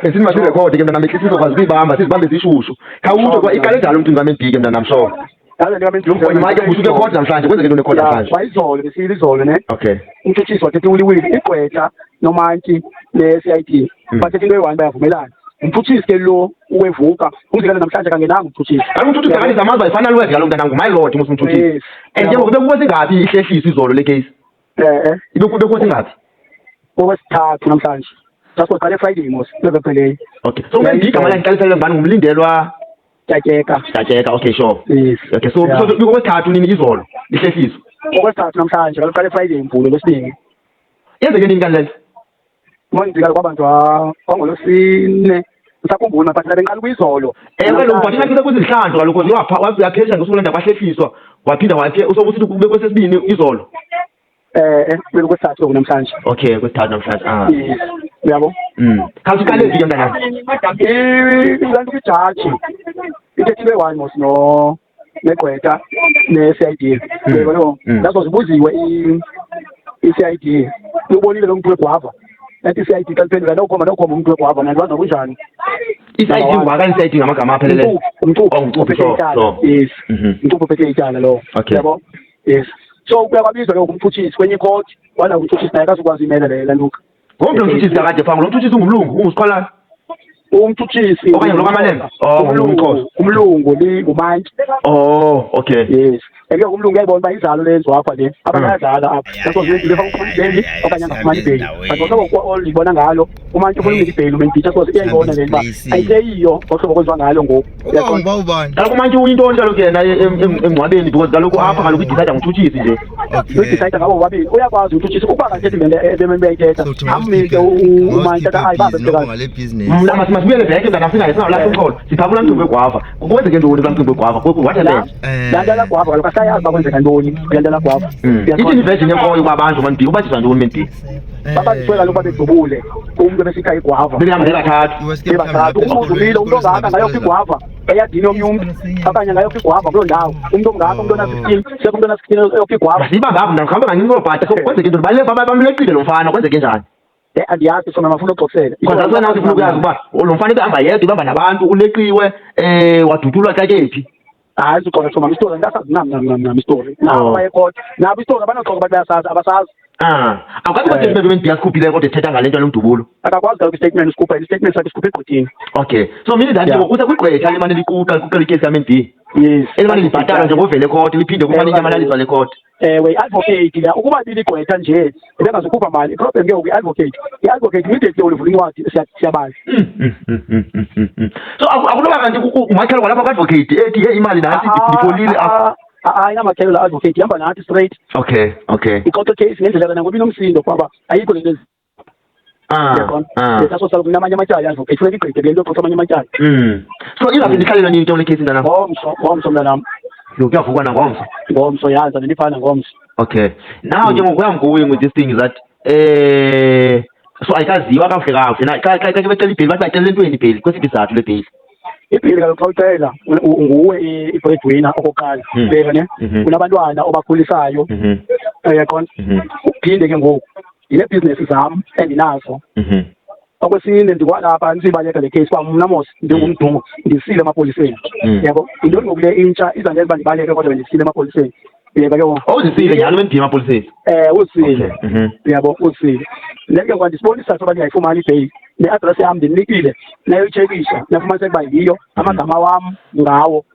Besithi masirekhode ke, mntanam, ehlisa sizokwazi ukuyibamba, sizibambe zishushu. Khawutsho kwa iqale njalo umcimbi kaMendy ke, mntanam, sure. Manje usuke ekhoti namhlanje, kwenzeke ntoni ekhoti namhlanje? Kwayizolo, besiyile izolo ne. Umtshutshisi wathetha uliwili, igqwetha nomantyi ne-CID bathetha into eyi-one, bayavumelana. Umtshutshisi ke lo uwevuka, umzekelo namhlanje kangenanga umtshutshisi. Kaloku umtshutshisi akaliza amazwi ayifana lwezi kaloku, mntanam, ngu-my lord mos umtshutshisi. And ke ngoku bekukwesingaphi ihlehliso izolo le case? Ibekukwesingaphi? Okwesithathu namhlanje. Sasiqale Friday mos, bebephelele. Okay. So uMendy igama lakhe iqalisele ngubani, nguMlindelwa? Tyatyeka. Tyatyeka, okay, sure. Yes. Okay, so so bekukwesithathu nini izolo ihlehliso? Okwesithathu namhlanje, kaloku qale Friday, Mvulo, Lwesibini. Yenzeke nini kanti le nto? Mandika kwabanjwa kwangolwesine. Usakhumbula, but benqala kuyizolo. Ewe kaloku, but ingathi sekwizihlandlo kaloku, wapha waphesha ngosuku lenda kwahlehliswa, waphinda wathi usokusithi kube kwesesibini izolo. Bekwesithathu ngoku namhlanje. Okay, kwesithathu namhlanje. Ah. Yes. Uyabo? Khawuthi iqale phi ke, mntanam? Ilanto kwijaji. Ithethe into eyi-one mos no negqwetha ne-CID. Yebo no. Nazo zibuziwe i-CID. Ubonile lo mntu wegwava. Nathi i-CID xa liphendula nokhomba nokhomba umntu wegwava nandiwazi nokunjani. I-CID ngubani i-CID ngamagama apheleleyo? Umcuphi. Oh, umcuphi, ophethe ityala. Yes. Umcuphi ophethe ityala lowo. Yabo? Yes. So kuya kwabizwa ke umtshutshisi kwenye ikhoti, wala umtshutshisi naye akazukwazi imela le lantuka. Ngomntu umtshutshisi kakade phaa, ngulo mtshutshisi ungumlungu, ungusiqalana? Umtshutshisi Okanye ngulo kaMalembe? Oh, umlungu, ngumXhosa. Umlungu lingumantyi. Oh, okay. Yes. Eke umlungu uyayibona uba izalo lenziwa apha le. Abantu bayadlala apha. Ngakho nje befaka ufuna ibheyili okanye angafumani ibheyili. But ngohlobo olibona ngalo, umantyi ufuna umnika ibheyili uMenditha because uyayibona le nto uba ayiseyiyo ngohlobo kwenziwa ngalo ngoku. Uba uba ubani? Kaloku umantyi uyintoni kaloku yena emngcwabeni, because kaloku apha kaloku idicide ngumtshutshisi nje. Udicide ngabo bobabini. Uyakwazi umtshutshisi ukuba akathethi le nto ebeyithetha. So thina Amnike umantyi athi ayibambe noko mhlekazi. ngale business. Mna masibuyele back, mntana, singawulahli umxholo. Siphaa kulaa mcimbi wegwava. Kwenzeke ntoni kulaa mcimbi wegwava? What happened? Laa nto yalagwava kaloku asayazi uba kwenzeka ntoni kule nto yalagwava. Ithini iversion yenkoyo uba abantu manbi ubathisa ntoni menbi? Babanjiswe kaloku babedubule umntu ebesitha igwava. Bebehambe bebathathu. Bebathathu. Umudubile umntu ongaka ngayokho igwava eyadini yomnye umntu okanye ngayokho igwava kuloo ndawo. Umntu ongaka, umntu ona-16, sekho umntu ona-16 eyokho igwava. Masiba ngapho, mntana, kuhambe kancinci koobhata. So kwenzeke ntoni? Bamleqile lo mfana, kwenzeke njani? Andiyazi sona, mafuna uxoxela. Because that's why sifuna ukuyazi uba lo mfana ebehamba yedwa, ibamba nabantu, uleqiwe, wadutyulwa xa kephi. Hayi, uxoxa soma isitori andisazi nam nam nam nam isitori. Nabo bayekhona. Nabo isitori abanoxoxa abantu bayasazi, abasazi. Ah, awukwazi kwa statement uMendy asikhuphile kodwa ethetha ngale nto yalomdubulo. Akakwazi kaloku istatement usikhupha, istatement sakhe sikhupha egqwetheni. Okay. So meaning that usekwigqwetha limane liquqa liquqa icase kaMendy. Yes. Elimane libhatala njengovele court, liphinde kumane inyamalaliswa le court. Ewe, i-advocate la, ukuba ibiligqwetha nje ebengazukhupha mali. I-problem ke ngoku i-advocate. I-advocate immediately ulivula incwadi siyabala. So akunoba kanti umakhelo kwalapha kwa-advocate ethi, hey, imali nantsi, ndipholile apha. Hayi, namakhelo la advocate ihamba nathi straight. Ixoxe case ngendlela yona ngoba inomsindo kwaba ayikho le nto. Uyaqonda? Yes, aso kunamanye amatyala i-advocate funeka igqithe kule nto yoxoxa amanye amatyala. So izawuphinda ihlalelwa nini ke le case, mntanam? Ngomso, ngomso mntanam. Yho, kuyavukwa nangomso. Ngomso yaza nendifana ngomso. Okay. Now ke ngoku where I'm going with this thing is that so ayikaziwa kakuhle kakuhle. Na xa becela ibheyili, bathi bacela entweni ibheyili, kwesiphi isizathu le bheyili? Ibheyili kaloku xa ucela nguwe i-breadwinner okokuqala. Uyeva ne? Unabantwana obakhulisayo. Uyaqonda? Uphinde ke ngoku ndinebhizinesi zam endinazo. Okwesine, ndikwalapha ndisibaleka le case uba mna mos ndingumdumo ndisile emapoliseni. Yabo, yintoni ngoku le intsha izandenza uba ndibaleke kodwa bendisile emapoliseni. Uyeva ke ngoku? Uzisile nyhani uMendy emapoliseni? Uzisile. Okay. Uyabo, uzisile. Le ke ngoku andisiboni isizathu soba ndingayifumani ibheyili. Ne-address yam ndimnikile, nayotshekisha, nafumaniseka uba yiyo, amagama wam ngawo.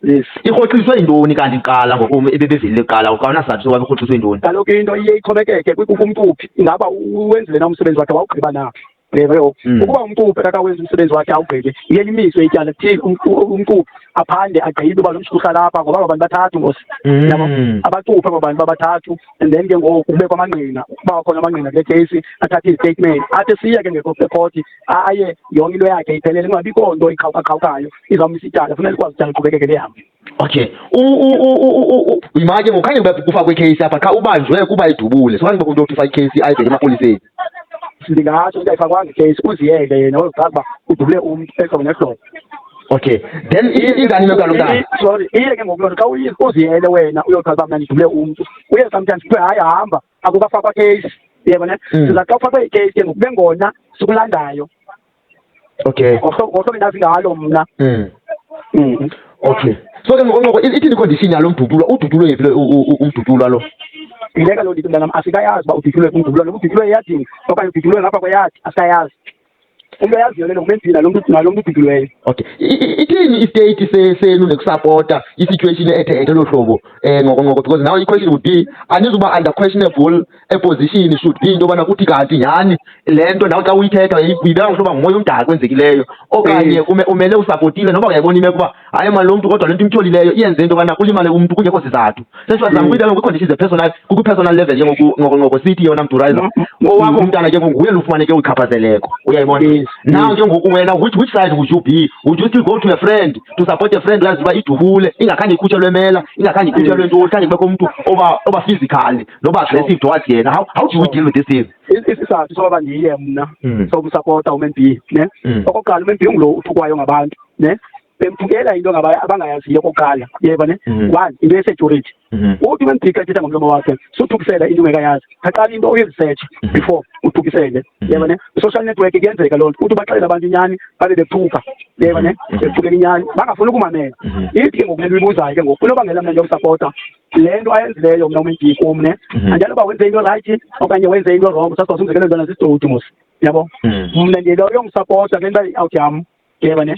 Yes. Irhoxiswe yintoni kanti kuqala ngoku ebebevelile kuqala, awunasizathu soba irhoxiswe yintoni? Kaloku into iye ixhomekeke kumcuphi, ingaba uwenzile na umsebenzi wakhe wawugqiba na. Uyeva ke ngoku? Ukuba umcuphi akakawenzi umsebenzi wakhe awugqibe, iye limiswe ityala kuthile umcuphi aphande agqibe uba lo mntu uhlala apha ngoba aba bantu bathathu nkosi. Yabo? Abacuphi aba bantu babathathu, and then ke ngoku kubekho amangqina, uba khona amangqina kule case, athathe istatement. Athi siye ke ngekho ekhothi, aye yonke into yakhe iphelele, kungabikho nto iqhawukaqhawukayo izawumisa ityala, funeka likwazi ityala liqhubekeke lihambe. Okay. Uyima ke ngoku khange kube kufakwe icase apha, qha ubanjwe kuba edubule. So khange kube umntu othi ufake icase ayibheke emapoliseni. Ndingatsho into ayifakwanga icase, uziyele yena wazichaza uba udubule umntu ehlobo nehlobo. Okay. Then injani imeko yalo mntana? Sorry, iye ke ngoku loo nto xa uziyele wena uyochaza uba mna ndidubule umntu, uye sometimes kuthiwe hayi hamba akukafakwa case. Uyabona? Siza xa ufakwe icase ke ngoku kube ngona sikulandayo. Okay. Ngohlobo endazi ngalo mna. Okay. So ke ngoku ithini icondition yalo mdutulwa? Udutyulwe phi umdutulwa lo? Yile kaloku ndithi, mntanam, asikayazi uba udutyulwe umdubulwa noba udutyulwe eyadini okanye udutyulwe ngapha kweyadi, asikayazi. Umntu oyaziyo le nto ngumenzini nalo mntu udutyulweyo. Okay. Ithini istate senu nekusapota i-situation ethe ethe lo hlobo ngoko ngoko, because now i-question would be, anizuba under questionable position should be into yobana kuthi kanti nyhani le nto nawe xa uyithetha uyibeka ngohlobo ngumoya omdaka kwenzekileyo, okanye umele usapotile noba uyayibona imeko uba hayi mani lo mntu, kodwa le nto imtyholileyo iyenze into yobana kulimale umntu kungekho sizathu. Sesizama kuyibeka kwii-conditions ze-personal, kukwi-personal level ke ngoku ngoko ngoko sithi yona mdurayiza owakho umntana ke ngoku nguye lufumaneke uchaphazeleko, uyayibona? Yes. Now ke ngoku wena, which side would you be? Would you still go to a friend to support a friend uyazi uba idubule ingakhange ikhutshelwe emela, ingakhange ikhutshelwe ntoni, khange kubekho umntu oba physically noba aggressive towards yena? How do we deal with this thing? Isizathu soba ndiye mna somsapota uMan B ne, okokuqala uMan B ungulo uthukwayo ngabantu ne, bemthukela into abangayaziyo okokuqala, yeva ne. One, into ye-security. Uthi uMan B xa ethetha ngomlomo wakhe, suthukisela into ungekayazi, qala into uyiresearch before uthukisele, yeva ne. I-social network kuyenzeka loo nto, uthi ubaxelela abantu inyani babe bethuka, yeva ne, bethukela inyani bangafuni ukumamela. Ithi ke ngoku le nto uyibuzayo ke ngoku, unobangela mna ndiyomsapota le nto ayenzileyo mna uMan B kum ne, andiyazi uba wenze into right okanye wenze into wrong. Sasizosa umzekelo, ntwana zisitoti mos, yabo. Mna ndiye yomsapota kule nto out yam, yeba ne.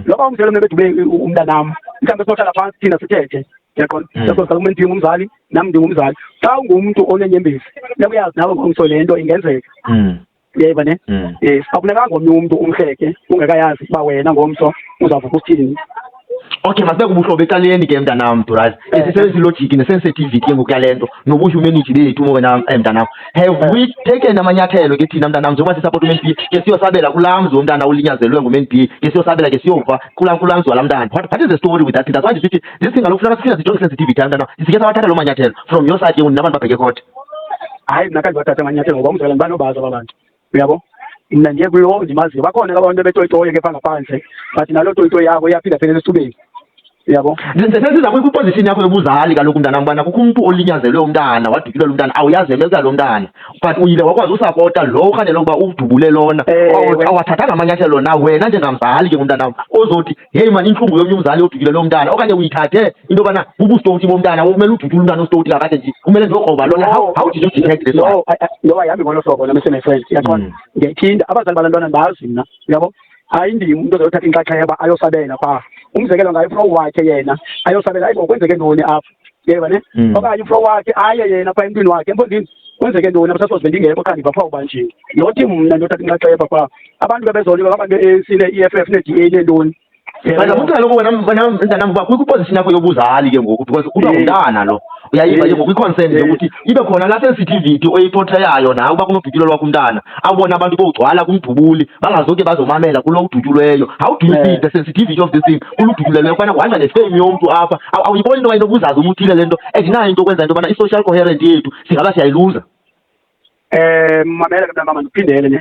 Loba umzekelo mna bedube umntanam, mhlawumbi sinohlala phantsi thina sithethe, uyaqonda? Because kaloku mna ndingumzali, nam ndingumzali. Xa ungumntu onenyembezi funeka uyazi nawe ngomso le nto ingenzeka, uyayiva ne? Yes, akufunekanga omnye umntu umhleke ungekayazi uba wena ngomso uzawuvuka usithini. Okay, masibeke ubuhlobo ecaleni ke, mntanam Durazi. Sisebenzisa ilogic ne-sensitivity ke ngoku yale nto nobuhumanity bethu wena, mntanam. Have we taken amanyathelo ke thina, mntanam, njengoba sisapota uMan B, ke siyosabela kulaa mzi womntana ulinyazelwe nguMan B, ke siyosabela, ke siyova kulaa mzi walaa mntana? What is the story with that thing? That's why ndisithi this thing kaloku funeka sifike sijonge i-sensitivity, mntanam. Sike sawathatha loo manyathelo from your side ke ngoku nabantu babheke court? Hayi, mna khange ndiwathathe amanyathelo ngoba umzekelo ndibanobazi aba bantu, uyabo. Mna ndiye kulo ndimaziyo. Bakhona ke abantu betoyitoye ke phaa ngaphandle, but naloo toyitoyi yabo iyaphinda phelele esithubeni, uyabo. Sesiza kwiposition yakho yobuzali kaloku, mntanam, ubana kukho umntu olinyazelwe umntana, wadutyulelwa umntana, awuyazi emeka lo mntana, but uyile wakwazi usapota lo urhanele ukuba udubule lona. Ewe. Awathathanga amanyathelo na wena njengamzali ke, mntanam, ozothi heyi mani intlungu yomnye umzali odutyulelwe umntana, okanye uyithathe into yobana bubustoti bomntana, kumele udutyule umntana ostoti kakade nje, kumele ndiyokroba lona? How did you detect this one? No, no, ayihambi ngolo hlobo na, Mr my friend, uyaqonda? Ndiyayiphinda, abazali balaa ntwana ndibazi mna, uyabo. Ayindim umntu ozayothatha inxaxheba ayosabela phaa. Umzekelo ngaye ufro wakhe yena ayosabela, hayi bo, kwenzeke ntoni apha, yeva ne? Okanye ufro wakhe aye yena phaa emntwini wakhe, emfondini, kwenzeke ntoni apha, sasoze bendingekho qha ndiva phaa ubanjiwe. Nothi mna ndiyothatha inxaxheba phaa. Abantu bebezona abantu be-ANC ne-EFF ne-DA neentoni. But ukuthi kaloku wena mntanam, uba kwiposition yakho yobuzali ke ngoku, because kuthiwa ngumntana lo, uyayiva ke ngoku i-concern yokuthi ibe khona laa sensitivity oyiportrayayo nawe uba kunodutyulo lwakho umntana, abone abantu bowugcwala kumdubuli bangazoke bazomamela kulo udutyulweyo. How do you see the sensitivity of this thing kuludutyulelweyo, kubana kuhanjwa nefame yomntu apha? Awuyiboni into yoba inobuzaza umuthile le nto and inayo into yokwenza into yobana i-social coherent yethu singaba siyayiluza? Mamela ke mntamama, ndiphindele ne.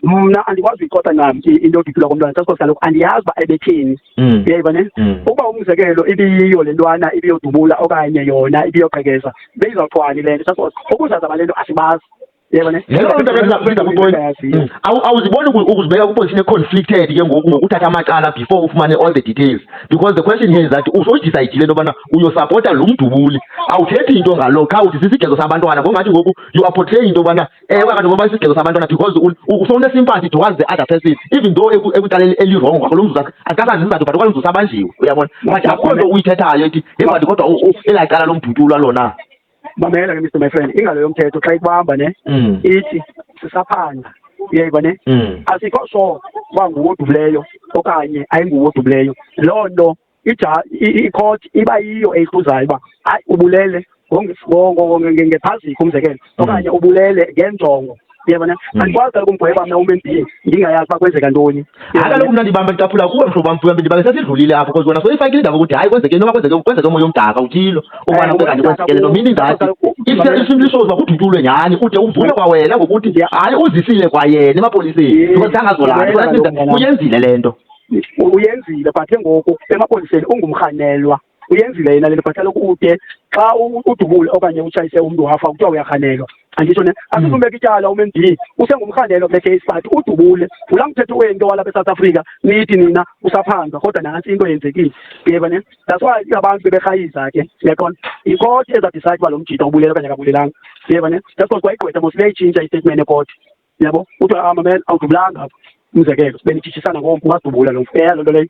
Mna andikwazi uyixoxa ncam into yodutyulwa komntwana just because kaloku andiyazi uba ebetheni. Uyayiva ne? Ukuba umzekelo ibiyiyo le ntwana ibiyodubula okanye yona ibiyoqhekeza, beyizawuthwani le nto? Just because ubuzaza bale nto asibazi. Uyayibona ne? Le nto mntaka kwipoint. Awuziboni ukuzibeka kwiposition e-conflicted ke ngoku ngokuthatha amacala before ufumane all the details? Because the question here is that usowudicayidile into yobana uyosapota lo mdubuli, awuthethi into ngalo, qha uthi sisigezo sabantwana. Ngokungathi ngoku you are portraying into yobana ewe kanti ngoba isigezo sabantwana because usowune-sympathy towards the other person, even though ekwicala eliwrongo kwalo mzuzu asikasazi isizathu, but kwalo mzuzu sabanjiwe, uyabona, but akukho nto uyithethayo ethi hey but kodwa elaa cala lomdutyulwa lona. Mamela ke, Mr my friend, ingalo yomthetho xa ikubamba ne, ithi sisaphanda, uyayiva ne? Asikho sure uba nguwo odubuleyo okanye ayinguwo odubuleyo. Loo nto icourt iba yiyo eyihluzayo uba hayi ubulele ngephaziko umzekelo okanye ubulele ngenjongo, uyabona? Andikwazi kaloku umgweba mna uMan B ndingayazi uba kwenzeka ntoni. Hayi kaloku mna ndibamba ndicaphula kuwe, mhlobo wam, ndibambe sesidlulile apho, because wena soyifakile indaba ukuthi hayi kwenzeke noba kwenzeke umoya omdaka utshilo ubana kube kanti kwenzeke le nto, meaning that if simply shows uba kudutyulwe nyhani, ude uvume kwawena ngokuthi hayi uzisile kwayena emapoliseni because kangazolanda, because that means that uyenzile le nto. Uyenzile, but ke ngoku emapoliseni ungumrhanelwa. Uyenzile yena le nto, but kaloku ude xa udubule okanye utshayise umntu wafa kuthiwa uyarhanelwa. Anditsho ne, asizumbeka ityala uMND, usengumrhanelwa kule case, but udubule ngulaa mthetho wento walapha eSouth Africa, nithi nina usaphandwa, kodwa nantsi into yenzekile, uyeva ne. That's why abantu beberhayisa ke, uyaqonda, yikhoti eza-decide uba lo mjita ubulele okanye akabulelanga, uyeva ne. That's because kwayigqwetha mos liyayitshintsha i-statement ekoti, yabo, kuthiwa, "Ah, mamela, awudubulanga apha." Umzekelo, benitshitshisana ngompu, wasidubula lo mfo, eya loo nto leyo.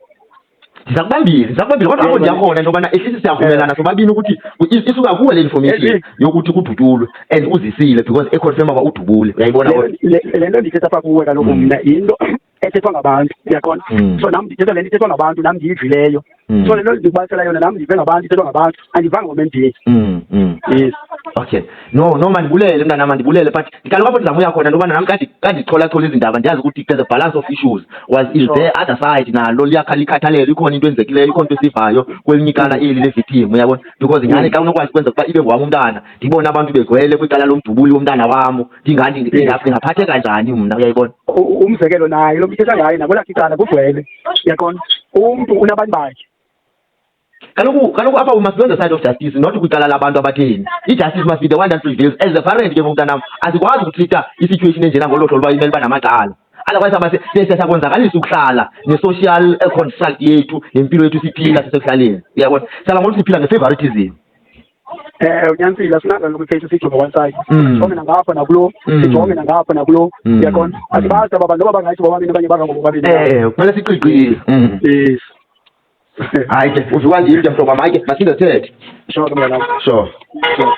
Ndizakubambile, ndizakubambile, kodwa apho ndiyakhona into yobana at least siyavumelana sobabini ukuthi isuka kuwe le information yokuthi kudutyulwe and uzisile because e-confirma uba udubule, uyayibona kodwa? Le nto ndithetha apha kuwe kaloku mna yinto ethethwa ngabantu, uyaqonda. So nam ndithetha le nto ithethwa ngabantu, nam ndiyivileyo. So le nto ndikubalisela yona nam ndive ngabantu, ithethwa ngabantu, andivanga ngoMND. Yes. Okay, no, mandibulele mntanam, mandibulele, but kaloku apho ndizama uya khona into yobana nam xa ndichola-chola izindaba ndiyazi ukuthi there's a balance of issues was is there other side nalo likhathalelo, ikhona into enzekileyo, ikhona into esivayo kwelinye icala eli le-victim, uyabona, because nyhani xa unokwazi kwenza ukuba ibe ngowam umntana, ndibone abantu begcwele kwicala lomdubuli womntana wam, ndingaphatheka njani mna, uyayibona? Umzekelo naye lo mntu ithetha ngaye nakwelakhe icala kugcwele, uyaqonda, umntu unabantu bakhe. Kaloku apha we must be on the side of justice, not kwicala labantu abatheni. I-justice must be the one that prevails. As a parent ke ngoku, mntanam, asikwazi uku-treat-a i-situation enjena ngolo hlobo uba imele uba namacala, otherwise aba siyakwenzakalisa ukuhlala ne-social construct yethu nempilo yethu siphila sisekuhlaleni, uyabona, sihlala ngoku siphila nge-favoritism. Unyanisile, asinanga kaloku i-case sijonge one side. Sijonge nangapha nakulo, sijonge nangapha nakulo, uyaqonda. Asibazi aba bantu noba bangayithi bobabini okanye bangangobo bobabini. Kumele siqiqile. Yes. Hayi ke, uvuka ndim ke, mhlobo wam, hayi ke, masiphinde sithethe. Sure ke, mntanam. Sure. Sure.